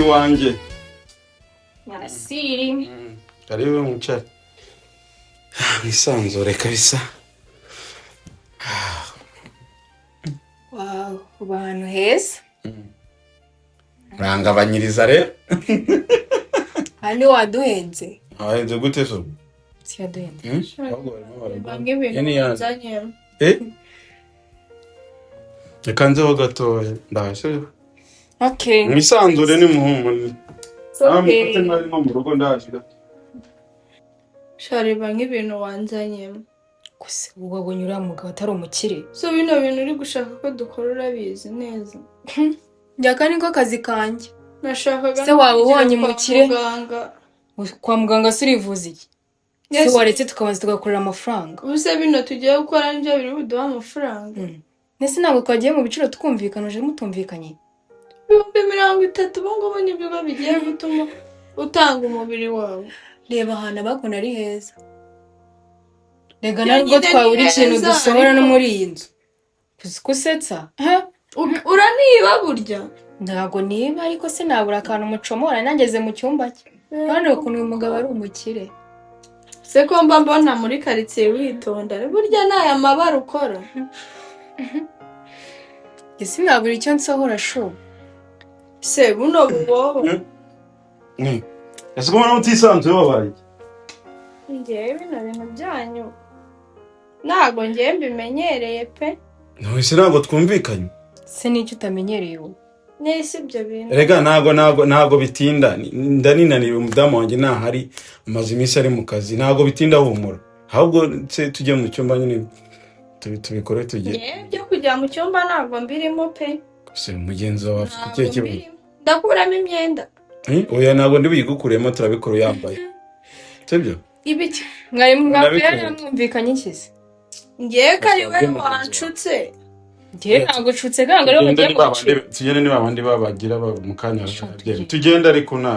iwanjye. Merci. Karibu mwicare. Mwisanzure kabisa. Wow, uba ahantu heza. Urangabanyiriza rero. Aha ni waduhenze. Abahenze gute so? Si yaduhenze. Ahubwo barimo baragura. Bamwe ibintu Yeni yanze. nzanyemo. Eh? Reka nzeho gatoya. Ndaje. Okay. Mwisanzure ni muhumure. It's Namwe okay. mufate mwari nko mu rugo ndaje gato. Shareba nk'ibintu wanzanyemo. Gusa ubu wabonye uriya mugabo atari umukire. So bino bintu uri gushaka ko dukora urabizi neza. Njyaka niko kazi kanjye. Nashakaga Se no waba kwigira ubonye kwa umukire? muganga. Kwa muganga se urivuza iki? Se Yes. waretse tukabanza tugakorera amafaranga. Ubu se bino tugiye gukora nibyo biri buduhe amafaranga. Ndetse ntabwo twagiye mu biciro tukumvikana uje mutumvikanye. 30,000 ubu ngubu nibyo bigiye gutuma utanga umubiri wawe. Reba ahantu abakunda ari heza. Rega Ya nubwo nyine ni twabura ikintu heza, dusohora no ariko- muri iyi nzu. Uzi ko usetsa? Uraniba burya. Ntabwo niba ariko sinabura akantu mucomora nageze mu cyumba cye. Urabona ukuntu uyu mugabo ari umukire. Se ko mba mbona muri karitsiye witonda burya ni aya mabara ukora. Njye sinabura icyo nsohora shu. Se buno bubobo. Ese ko mbona mutisanzuye wabaye iki? Ngewe bino bintu byanyu ntabwo ngewe mbimenyereye pe. None se ntabwo twumvikanye. Se n'icyo utamenyereye ubu. Nese ibyo bintu. Erega ntabwo bitinda. Ndaninanira umudamu wanjye ntahari, amaze iminsi ari mu kazi. Ntabwo bitinda humura. Ahubwo se tujye mu cyumba nyine tubikore tujye. Ngewe byo kujya mu cyumba ntabwo mbirimo pe. Se mugenzi wawe afite Ntabwo ikihe kibazo? mbirimo. Ndakuramo imyenda. Oya ntabwo ndi buyigukuremo turabikora uyambaye. Sibyo? Ibiki. Mwari Ndabikunda. mwakwiye mwumvikanye iki se? Ngewe ko ari we Mugenzi wawe. wanshutse. Njye ntabwo ucutse kandi ariwe Tugende mugiye ni ba kugucika. tugende ni babandi babagira mu kanya Sha, tugende. tugende. Tugende ariko nta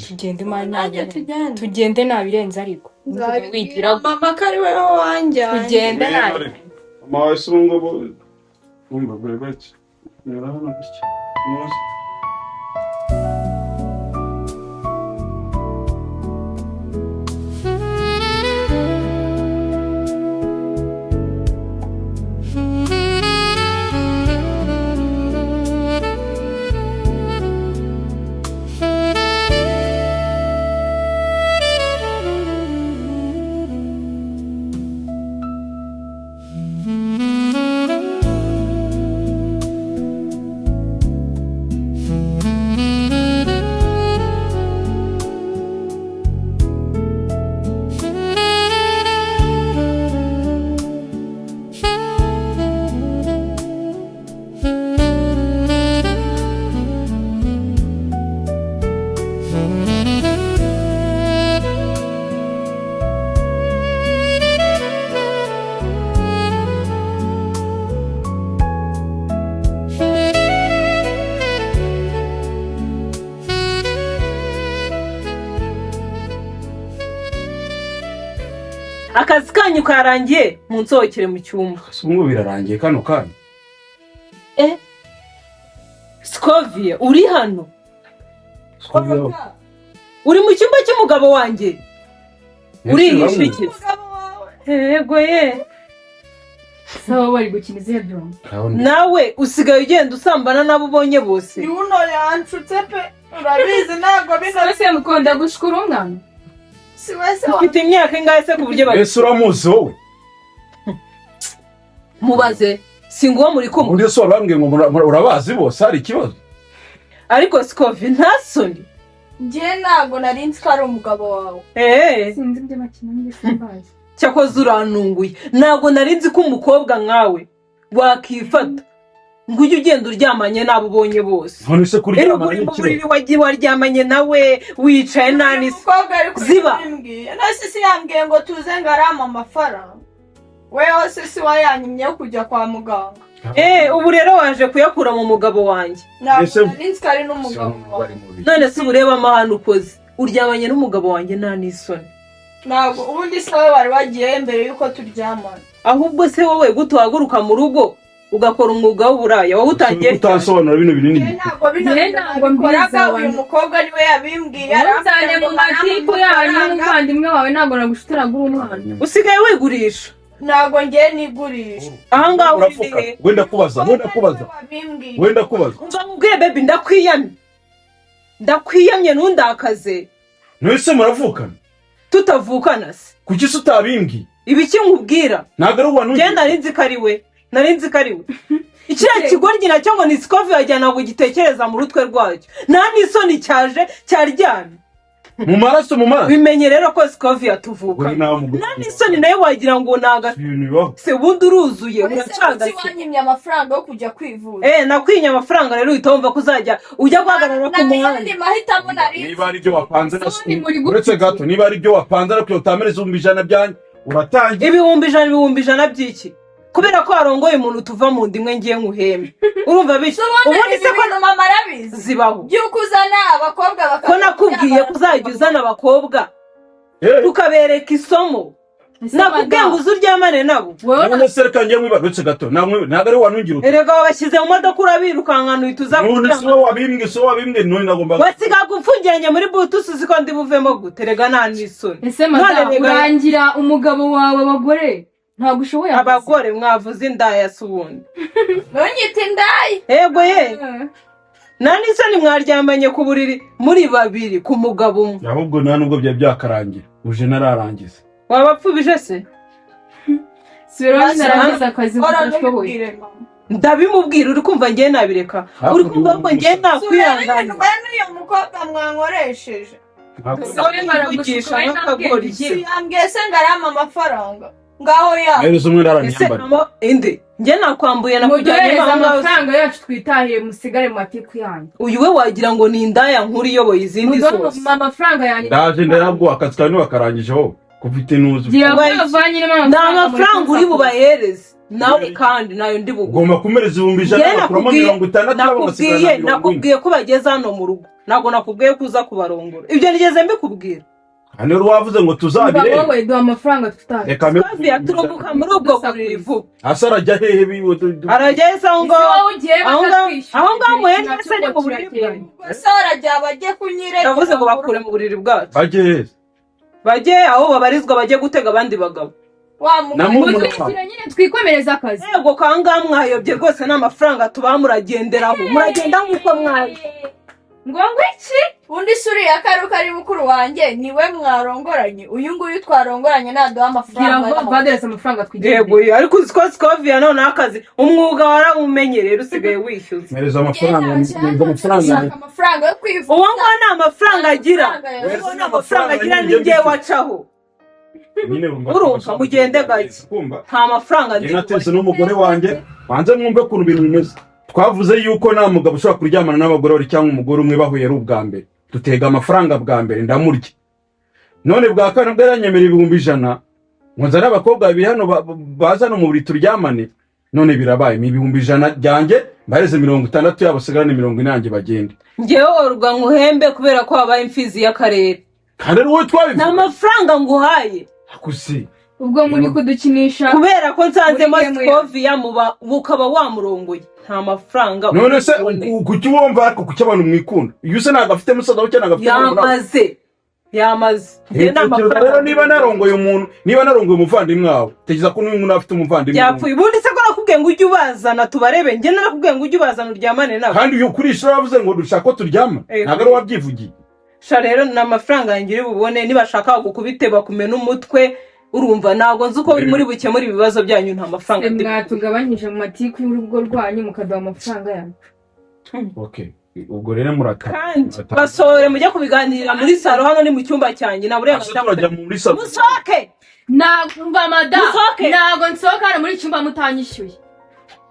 Tugende imana Nanjye ntabirenze. tujyane. Tugende ntabirenze ariko. Nzabibwira Wigira mama ko ari we wanjyanye. tugende ntabirenze. Mama wawe se ubu ngubu wumva buri gutya. Nyura hano gutya. Muze. Akazi kanyu karangiye munsohokere mu cyumba. Se ubu ngubu birarangiye kano kanya. Scovia uri hano? Uri mu cyumba cy'umugabo wanjye? Urihishe iki? Umugabo wawe. Yego ye. Sawa bari gukina izihe byombi. Nawe usigaye ugenda usambana n'abo ubonye bose. Ni uno yanshutse pe. Urabizi ntabwo bino Se mukunda gushukura umwana. si wese Ufite imyaka ingahe se ku buryo bari Ese uramuzi wowe? mubaze si nguwo muri kumwe. Ubundi se warambwiye ngo urabazi bose hari ikibazo? Ariko Scovia nta soni. Njye ntabwo nari nzi ko ari umugabo wawe. Eh, Sinzi ibyo bakina njye simbazi. cyakoze urantunguye. Ntabwo nari nzi ko umukobwa nkawe wakifata ngo ujye ugenda uryamanye n'abo ubonye bose. None se Erega kuryamana uri ni mu ikibazo? buriri wagiye waryamanye nawe wicaye nta n'isi. Umukobwa ari Ziba. kubimbwiye. None se yambwiye ngo tuze ngo arampe amafaranga. Weho se si wayanyimye yo kujya kwa muganga. Eh, ubu rero waje kuyakura mu mugabo wanjye. Ntabwo Ese- nari nzi ko ari n'umugabo wawe. None se ubu ureba amahane ukoze. Uryamanye n'umugabo wanjye nta n'isoni. Ntabwo ubundi se wowe wari wagiyeyo mbere y'uko turyamana. Ahubwo se wowe gute uhaguruka mu rugo Ugakora umwuga w'uburaya wowe utangiye ryari? Utansobanura bino binini. Njye ntabwo bino Njye bintu ntabwo nabikoraga, mbizi uyu abantu. mukobwa niwe yabimbwiye. Ntuzane mu matiku yanyu n'umuvandimwe wawe, ntabwo nagushutiraga uri umwana. Usigaye wigurisha. Ntabwo ngiye nigurisha. Ahangaha uri Urafuka. ni he? Wenda kubaza, wenda kubaza, Wabimbwiye. wenda kubaza. Umva nkubwire baby, ndakwiyamye, ndakwiyamye, ntundakaze. Ntese muravukana? Tutavukana se? Kuki se utabimbwiye? Ibiki nkubwira? Ntabwo ari uwa Njye nari nzi ko ari we, nari nzi ko ari we. Ikiriya kigoryi nacyo ngo ni sikovi, wagira ngo gitekereza mu rutwe rwacyo, nta n'isoni, cyaje cyaryamye. Mu maraso, mu maraso. Bimenye rero ko sikovi yatuvuka. Uri nawe mugore. Nta n'isoni nawe, wagira ngo ni aga Ibintu bibaho. Se ubundi uruzuye? Ese kuki Uracagase. wanyimye amafaranga yo kujya kwivuza? Nakwinye amafaranga rero uhita wumva ko uzajya ujya guhagarara ku Nta muhanda. yandi mahitamo nari. Niba ari ibyo wapanze na Ubundi muri gute? Uretse gato, niba ari ibyo wapanze ariko utamereza 100,000 byanjye, uratangiye. 100,000, 100,000 by'iki? Kubera ko warongoye umuntu tuva mu nda imwe, ngiye nkuhembe, urumva bityo? Ubundi Ubundi se ko ibintu mama arabizi zibaho? by'uko uzana abakobwa Ko bakaza nakubwiye ko uzajya uzana abakobwa tukabereka isomo, nakubwiye ngo uze uryamane nabo. Wowe None se reka njye mwiba, uretse gato, ntabwo ari wanungira uti. Erega wabashyize mu modoka urabirukankana, uhita uza None kuryama. si wowe wabimbwiye, si wowe wabimbwiye, none nagomba Wasigaga umfungiranye muri butusi, uzi ko ndi buvemo gute? Rega nta n'isoni. Ese None madamu, rega- urangira umugabo wawe abagore, ntabwo ushoboye akazi. Abagore mwavuze indaya se ubundi? Ntunyite indaya. Yego ye, nta n'isoni, mwaryamanye ku buriri muri babiri ku mugabo umwe. Ahubwo nta nubwo byari byakarangira, uje nararangiza. Wabapfubije se? Subiraho narangiza akazi Ora udashoboye. ntubibwire mama. Ndabimubwira, uri kumva ngewe nabireka? Uri kumva ko ngewe nakwihanganira? Subiraho n'uyu mukobwa mwankoresheje. Kuvugisha nk'akagoryi. Si yambwiye se ngo arampa amafaranga? Ngaho ya. Mpereza umwe Ese ndaranyambara. inde njye nakwambuye nakujyanye Muduhereze aho ngaho? amafaranga yacu twitahiye, musigare mu matiku yanyu. Uyu we wagira ngo ni indaya nkuru iyoboye izindi Muduhe zose. amafaranga yanjye. Ndaje ndaraguha akazi kawe ntiwakarangije wowe kuva inuzu. Gira vuba vanyiremo Ni amafaranga. amafaranga uri bubahereze nawe, kandi nayo ndi buguhe. Ugomba kumereza 100,000, Njye bakuramo nakubwiye 60 nabo bagasigara nakubwiye na 40. Nakubwiye ko bageze hano mu rugo, ntabwo nakubwiye ko uza kubarongora. Ibyo nigeze mbikubwira? Hano rero wavuze ngo tuzabirebe. Wowe duha amafaranga twitahiye. Reka mbe. Sikovi, turumbuka muri ubwo buriri vuba. Hasi arajya hehe Arajya hese aho Ese ngaho? wowe ugiye Aho ngaho. batatwishyura? Aho ngaho muhenda se ni mu buriri bwanyu? Ubwo se arajya bajye kunyirega? Ndavuze ngo bakure mu buriri bwacu. Bajye hehe? Bajye aho babarizwa, bajye gutega abandi bagabo. Wa mugabo. Na murumuna wawe. Mutwishyure nyine twikomereze akazi. Yego, kangaha mwayobye rwose, ni amafaranga tubaha muragenderaho, muragenda nk'uko mwaje. Ngo iki? Undi se uriya karuka ari mukuru wanjye, niwe mwarongoranye? Uyu nguyu twarongoranye naduha Gira amafaranga. vuba badereze amafaranga twigendere. Yego ye, ariko uzi ko Sikoviya noneho akazi umwuga warawumenye rero, usigaye wishyuza. Mpereza amafaranga, mpereza amafaranga. Gushaka amafaranga yo kwivuza. Uwo nguwo nta mafaranga agira. Amafaranga Uwo nta mafaranga agira, ni njyewe wacaho. Nyine urumva. Urumva, mugende gake. Kumva. Nta mafaranga Njye ndi natetse n'umugore wanjye, banze mwumve ukuntu ibintu bimeze. Twavuze yuko nta mugabo ushobora kuryamana n'abagore babiri cyangwa umugore umwe bahuye ari ubwa mbere. Dutega amafaranga bwa mbere ndamurya, none bwa kane bwo yaranyemerera 100,000 ngo nzane abakobwa babiri hano baza hano mu buriri turyamane. None birabaye, ni 100,000 byanjye, mbareze 60 yabo, sigarane 40 yanjye bagende. Ngewe oruga nkuhembe kubera ko wabaye imfizi y'akarere? Kandi ari wowe Nta twabivuga. mafaranga nguhaye. Akusi. Ubwo muri kudukinisha. Kubera ko nsanzemo Muri game. Sikoviya muba ukaba wamurongoye, nta mafaranga None se ubone. kuki wumva, ariko kuki abantu mwikunda? Iyo se ntabwo afite musaza we cyangwa ntabwo afite murumuna we? Yamaze, yamaze. Njye nta Tekereza mafaranga. rero, niba narongoye umuntu, niba narongoye umuvandimwe wawe, tekereza ko n'uyu nguyu afite umuvandimwe. Yapfuye. Ubundi se ko nakubwiye ngo ujye ubazana tubarebe? Njye narakubwiye ngo ujye ubazana uryamane nabo? Kandi uyu kuri ishuri wavuze ngo dushaka ko turyama. Ntabwo ari wabyivugiye. Sha rero ni amafaranga yanjye uri bubone, nibashaka bagukubite bakumena umutwe. Urumva, ntabwo nzi uko muri bukemure ibibazo byanyu, nta mafaranga ndi bubone. Mwatugabanyije mu matiku y'urugo rwanyu mukaduha amafaranga yacu. Okay, ubwo rero murakara. Kandi basohore mujye kubiganirira muri salo, hano ni mu cyumba cyanjye, nta burenganzira. Turajya muri salo. Musohoke. Ntabwo madamu. Musohoke. Ntabwo nsohoka hano muri iki cyumba mutanyishyuye.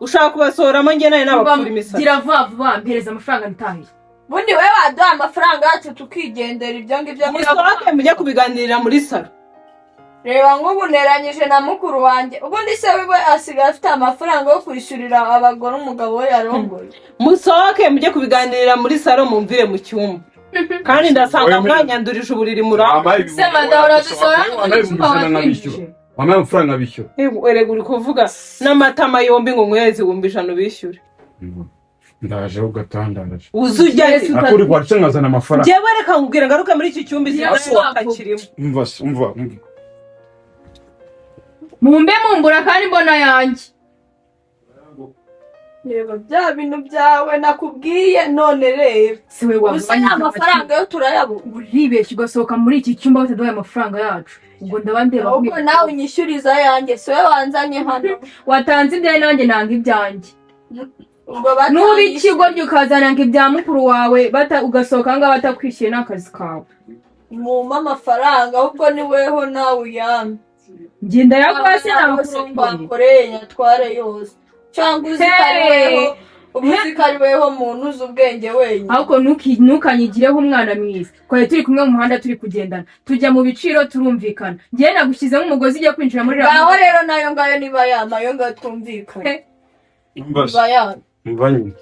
Ushaka kubasohoramo, njye nawe nabapfura imisatsi. Gira vuba vuba, mpereza amafaranga ntahiye. Ubundi we waduha amafaranga yacu tukigendera, ibyo ngibyo. Musohoke mujye kubiganirira muri salo. Reba nk'ubu nteranyije na mukuru wanjye. Ubundi se we asigaye afite amafaranga yo kwishyurira abagore umugabo we yarongoye? Musohoke mujye kubiganirira muri salo, mumvire mu cyumba, kandi ndasanga mwanyandurije uburiri muramba. Se madamu, uradusohora hano muri iki cyumba watwinjije? Wampaye amafaranga bishyura. Erega uri kuvuga n'amatama yombi ngo nyweze 100,000 bishyure. Ndaje ho gatandaje. Uzi ujya he? Ariko uri bwace nkazana amafaranga. Njyewe reka nkubwire, ngaruke muri iki cyumba Yes. ikintu kirimo. Umva se, umva, umva. Mumbe mumbura kandi mbona yanjye. Reba bya bintu byawe nakubwiye, none reba. Si we Gusa ya mafaranga yo turayabura. Uribeshya ugasohoka muri iki cyumba bataduhaye amafaranga yacu, ubwo ndaba ndeba. Ahubwo nawe unyishyuriza ayanjye, si wowe wanzanye hano. Watanze ibyawe, nanjye nanga ibyanjye. Ubwo Nuba batanyishyuye. ikigoryi ukazananga ibya mukuru wawe bata, ugasohoka ahangaha batakwishyuye n'akazi kawe. Mumpe amafaranga, ahubwo ni weho nawe uyampe. Njye ndayaguha se? Yose Nabakurongoye? twakoreye nyatware yose, cyangwa uzi ko ari Hey! weho, uba uzi ko ari weho muntu uzi ubwenge wenyine. Ariko ntukanyigireho umwana mwiza. Twari turi kumwe mu muhanda, turi kugendana, tujya mu biciro turumvikana. Njyewe nagushyizemo umugozi ujya kwinjira muri Ngaho rero nayo ngayo niba yama, ayo ngayo twumvikane. Umva se. Niba yama. Umva nyine.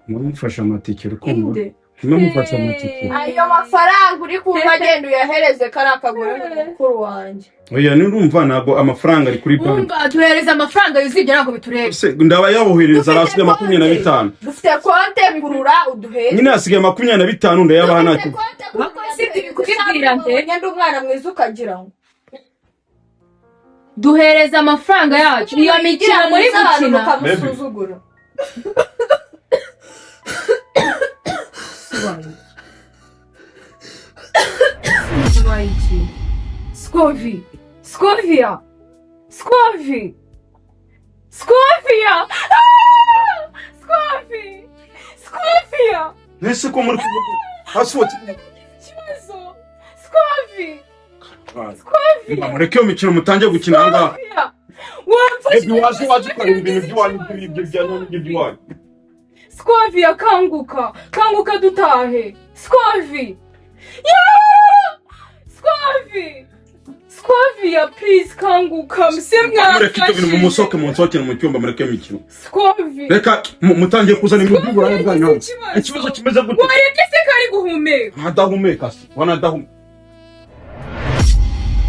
Mumufashe amatike, uri kumva? Inde. Mumufashe amatike. Ayo mafaranga uri kumva, agenda uyahereze kariya kagore, ni mukuru wanjye. Oya, nurumva ntabwo amafaranga ari kuri banki. Wumva, duhereza amafaranga yuzuye, ibyo ntabwo bitureba. Se ndaba yabohereza, arasigaye 25. Dufite konte, kurura uduhere. Nyine hasigaye 25, ndayabaha ntacyo. Dufite konte. Ariko si ibyo kubibwira nde? Ngenda umwana mwiza ukagira ngo Duhereza amafaranga yacu, iyo mikino muri gukina. Ukamusuzugura. Scovi! Scovia! Scovi! Scovia! Ah! Scovi! Scovia! Ese ko muri kuvuga hasohotse? Ikibazo! Scovi! Mba mureke iyo mikino mutangiye gukina aha ngaha. Scovia! Wamfashe! Ebi waje ukareba ibintu by'iwanyu, ibyo byanyu n'ibyo by'iwanyu. Scovia, kanguka! Kanguka dutahe! Scovi! Yeah! Scovi! Scovia, please kanguka! Mse Mureke ibyo bintu, mwamfashije! mumusohoke, munsohokere mu cyumba, mureke iyo mikino. Scovi! Reka mutangiye kuzana ibintu by'uburaya bwanyu hano. Ikibazo. Ikibazo kimeze gute? Warebye se ko ari guhumeka? Ntadahumeka se, wanadahumeka.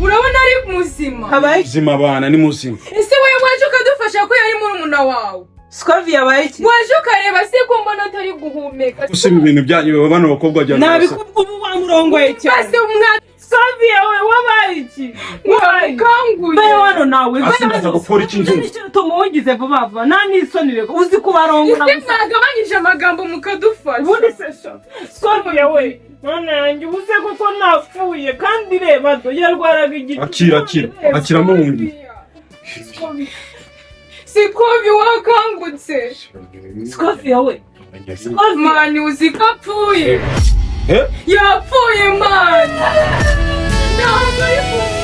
Urabona ari muzima? Habaye? Muzima bana, ni muzima. Ese wowe waje ukadufasha ko yari murumuna wawe? Sikovi yabaye iki? Waje ukareba se ko mbona atari guhumeka? Gusa ibi bintu byanyu, bano bakobwa bajyana. Nabikubwa, ubu wamurongoye cyane. Base umwana. Sikovi yawe wabaye iki? Wabaye iki? Wamukanguye. Mbe hano nawe. Ase ndaza gukora iki nzu? Tumuwugize vuba vuba, nta n'isoni, reka uzi kubarongora Ese gusa. mwagabanyije amagambo mukadufasha? Ubundi se sha Sikovi yawe, none yanjye, ubu se kuko napfuye kandi reba do yarwaraga igicu. Akira, akira, akira muhungi. Sikovi, wakangutse? Sikovi yawe, Sikovi. Man, uzi ko apfuye? Eh? Yapfuye man, ntabwo ari.